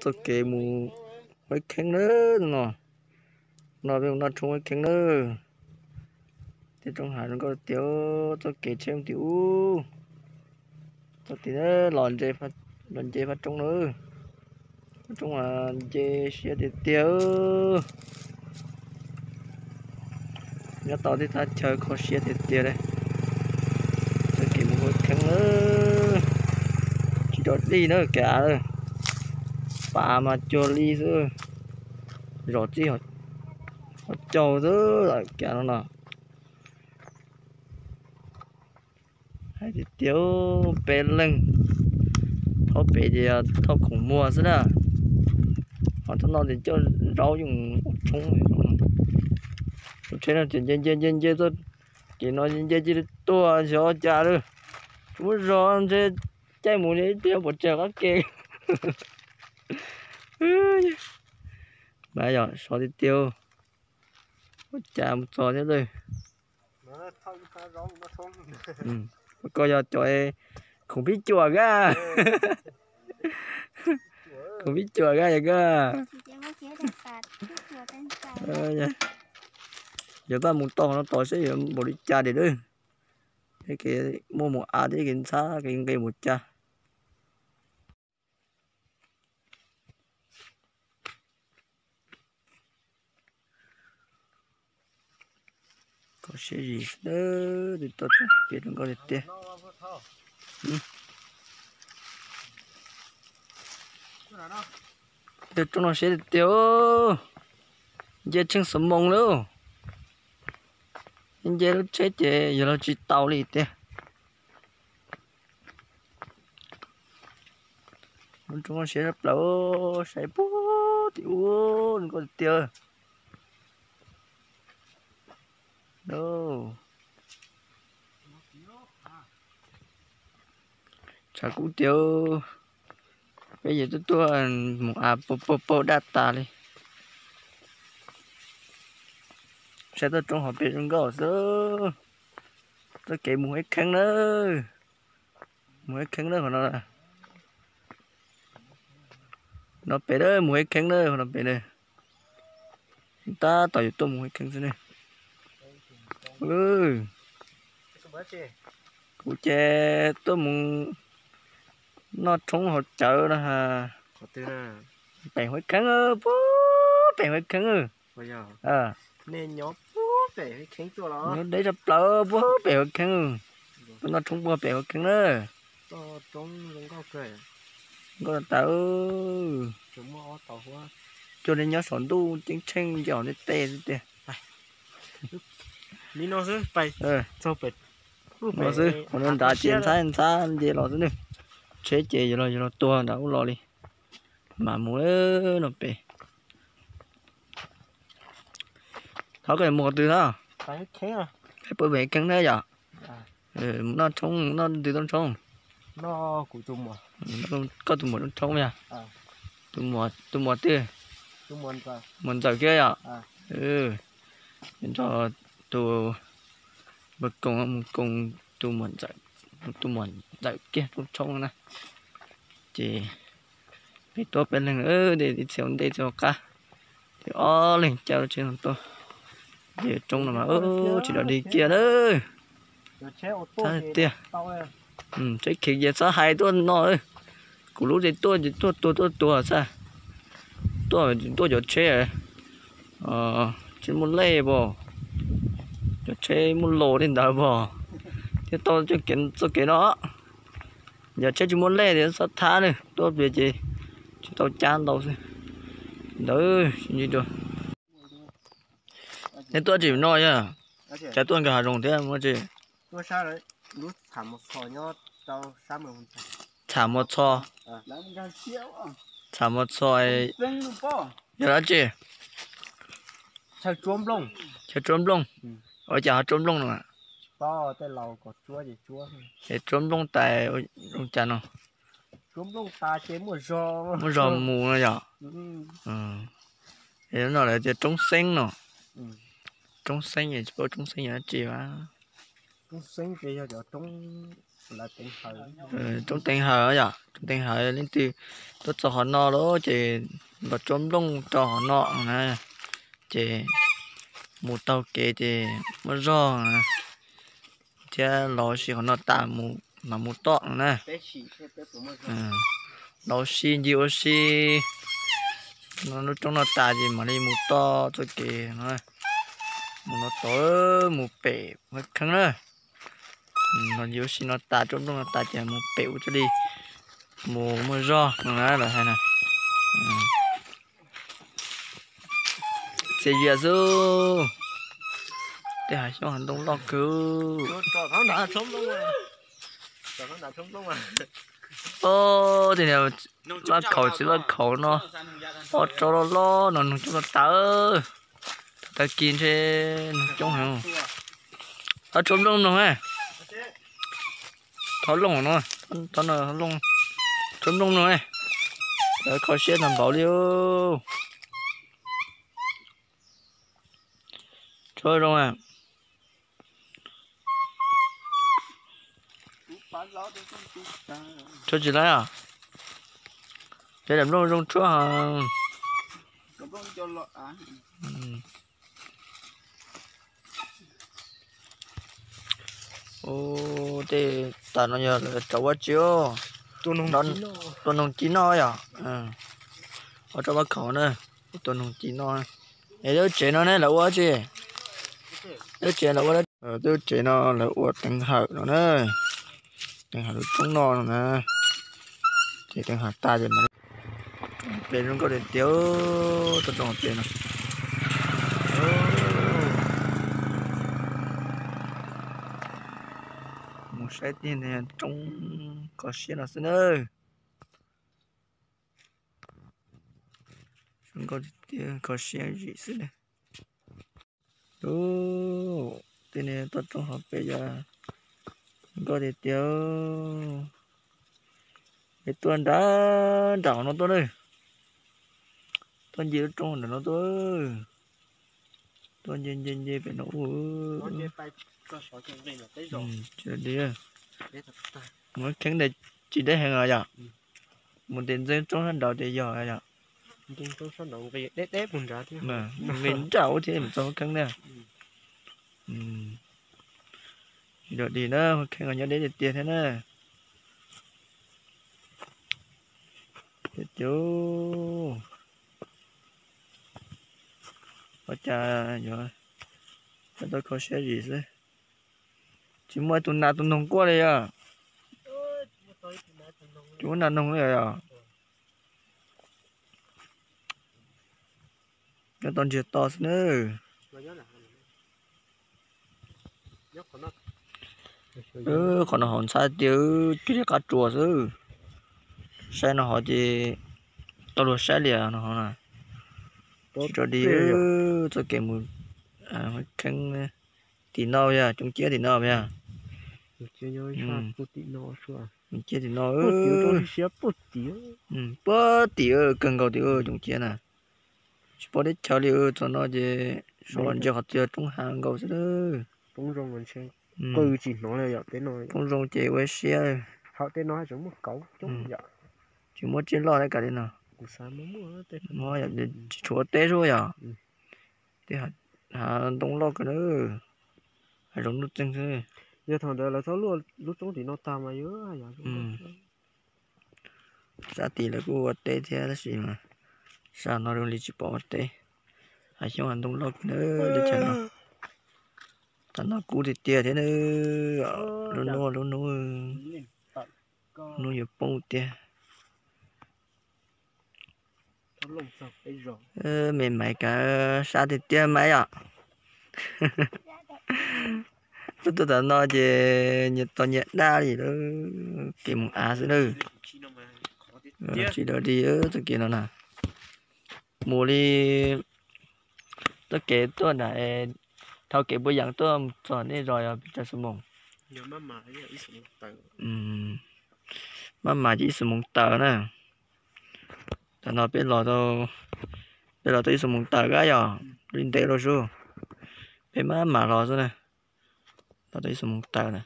Txoj kev mus Huab Kheeb nawb no. No peb mus noj tshoob Huab Kheeb nawb. Tej roob hav zoo nkauj tiag, txoj kev tsheb mus tim ub. Txoj kev los nce, los nce phab roob na. Phab roob mas nce siab tiag tiag. Nyob tau tej thaj chaw kho siab tiag tiag li. Txoj kev mus Huab Kheeb na, tsis rau dij na, kev av, pas mas cuag li xwb, zos txij ho caug xwb kev av no no. Hais tiag tiag, peb leeg thauj pem ces thauj khoom muag xwb na. Ho txog no ces coj zaub yeej ua tshoob. Tus tsheb no ces nce nce nce nce tuaj, ces no nce cia li tuaj xyov cas lawm. Tsis muaj zog ntshe caij mus ib pliag pov tseg qab ke. Mas yog sov tiag tiag, ua cas mus txog thiab lawm. Koj yog cov khoom pib cuam kab, khoom pib cuam kab yog koj. Yog koj mus tau no tos seb yuav npaum li cas tiag lawm. Thiab kev muaj mus av thiab kev ntxhab kev nqis mus cas. Kho siab zis xwb, twb tau txoj kev zoo nkauj tiag tiag. Yog roob no siab tiag tiag, nce tsheej xov moos lawm. Nce lub tsheb ces yog los tsis tau li tiag. Roob siab tshaj plaws, saib puag tim ub zoo nkauj tiag. Tshav kub tiag, peb yuav tuaj tuaj mus av puag puag puag daj tas li. Saib txoj roob hauv pes zoo nkauj xwb. Txoj kev mus Huab Kheeb na, mus Huab Kheeb na qhov no. No pem na, mus Huab Kheeb na, qhov no pem na. Tab tom yuav tuaj mus Huab Kheeb xwb ne. Kuv ces tuaj mus noj tshoob haus cawv no ha. Pem Huab Kheeb, puag pem Huab Kheeb. Nyob deb tshaj plaws puag pem Huab Kheeb. Tuaj noj tshoob puag pem Huab Kheeb na. Nkauj tas tas. Cuag nej nyob saum ntuj ceeb tsheej nce ntiaj teb xwb tiag. Li no xwb, pais txog pem no xwb, qhov no nrad ces ntxhab ntxhab nce los xwb ne. Tsheb ces yuav los yuav los tuag nram ub los li. Mam mus no pem. Thov koj mus qhov twg na? Peb puag pem Kheeb na yom. Mus noj tshoob, noj twg toj tshoob? Koj tus muam toj tshoob yog? Tus muam twg? Muam Ntxawm kiag yom? Nrog tus Npawg Koos mus koos tus muam Ntxawm, tus muam Ntxawm kiag toj tshoob na. Ces peb tuaj peb leeg, ib txhia ua ntej txhia ua qab, ces ob leeg caij lub tsheb no tuaj. Ces roob no mas tsis dog dig kiag na. Txhob tiag, tsheb khiav ces txhob hais tuaj no. Kuv lub ces tuaj ces tuaj tuag tuaj tuag xwb. Tuaj, tuaj cov tsheb tsis muaj lej pom, cov tsheb muaj los li ntawd pom, thiaj tau txoj kev no. Yog tsheb tsis muaj lej ces txhob thab ne, tuaj pem ces tsis tau cab ntau xwb. Ntawd, neb tuaj tsis no yog, cas tuaj nkag hav zoov thiab muaj tsis? Txham Mos Txhos, Txham Mos Txhos yog dab tsi? Chaw tsuab nplooj. Ua cas ho tsuab nplooj no? Es tsuab nplooj tas ua cas no? Muaj zog mus no yom? No lawv tias roob xeeb no. Roob xeeb es tsis paub roob xeeb yog dab tsi a. Roob Teev Hawm yom, roob Teev Hawm leej twg tuaj txog qhov no lawm ces los tsuab nplooj rau qhov no na, ces mus taug kev ces muaj zog na, thiab los ua si qhov no tas mus mam mus tom no na. Los ua si ncig ua si lub roob no tas ces mam li mus tom txoj kev no, mus no tod mus pem Kheeb na. Los ncig ua si no tas, tsuab nplooj no tas ces mus pem ub thiaj li mus muaj zog no na lawv hais na. Txias zias xwb. Tej hav xyoob hav ntoo loj kawg. Tej niag vaj khaum txiv vaj khaum no, ob rau loj loj no noog coob no tas. Tag kis ntshe noog coob heev. Thov tsuab nplooj mloog, thov looj no, thov looj, tsuab nplooj mloog, lawv kho siab tag npaum li. Tshuab zoo, tshuab tsis laib os. Cov daim nplooj zoo tshuab heev. Tej tas no yog lawv rau ua tsi, tua noog ci noj yom. Ua rau vaj khaum na, tua noog ci noj. Es lub tsev no ne lawv ua tsi? Lub tsev lawv ua, lub tsev no lawv ua teev hawm no na, teev hawm lub roob no no na. Ces teev hawm tas ces mam li pem zoo nkauj tiag tiag, toj roob pem no. Mus saib tej roob kho siab no xwb na. Zoo nkauj tiag tiag, kho siab zim xwb na. Tej niag toj roob hauv pes yog zoo nkauj tiag tiag. Es tuaj nram nram no tuaj na, tuaj nce lub roob nram no tuaj, tuaj nce nce nce pem no ua. Muaj kheeb ntawd tsis deb heev os yom. Mus tes ntxeeb roob sab nraud ces yog yom. Nqis nrad ua thiab mus txog kheeb na. Dog dig na, kheeb nyob deb tiag tiag thiab na. Tiag tiag. Ua cas yuav tau kho siab zim xwb. Tsis muaj tus nas tus noog quaj li os. Tsis muaj nas noog li os. Nyob tau ntsiag to xwb na. Qhov no hauv ntxhab tiag, cuag li qab tsuas xwb. Saib no hov ces tau luag saib li no hov na. Tsis rau dig, txoj kev mus kheeb tim no yog Coom Ciab tim no yog. Coom Ciab tim no, puag tim kawg nkaus tim Coom Ciab na. Tsis paub teb chaws li, txog no ces sawv los ntsia qhov twg roob hav nkaus xwb. Poob zoo ces ua siab. Tsis muaj tsiaj loj thiab kav li no. Tsis tshuav teb xwb yom. Tej hav ntoo loj kawg na. Hav zoov nuj txeeg xwb. Yog thaum ntawd lawv txhob luaj lub roob tim no tag mas yog. Sab tid lawv kuj ua teb thiab tab sis mas sab no zoo li tsis pom ua teb. Hav xyoob hav ntoo loj kawg na, teb chaws no. Tam no kub tiag tiag thiab na. Lub hnub, lub hnub, hnub yuav poob tiag. Me maiv kav sab tiag tiag maiv yom. Tuaj tuaj tam no ces nyias tos nyias daj li lawm, kev mus av xwb na. Tsis dog dig txoj kev no na. Mus li txoj kev tuaj nram, dhau kev Npuag Yees tuaj mus txog nej zos yog pes tsawg xuab moos? Maj mam ces ib xuab moos tawm na. Tam no peb los, peb los tau ib xuab moos tawm kab yog li ntev los sub. Peb maj mam los xwb na. Los tau ib xuab moos tawm na.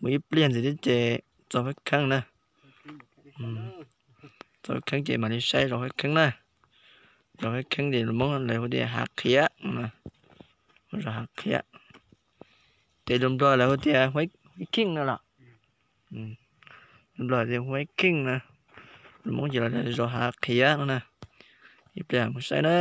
Mus ib pliag ntxiv thiab ces txog Huab Kheeb na. Txog Huab Kheeb ces mam li saib zos Huab Kheeb na. Zos Huab Kheeb ces lus Hmoob lawv hu tias Hav Qhiav no. Zos Hav Qhiav. Ces lus Nplog lawv hu tias Huab Kheeb no los. Lus Nplog tias Huab Kheeb na. Lus Hmoob ces lawv tias zos Hav Qhiav no na. Ib pliag mus saib na.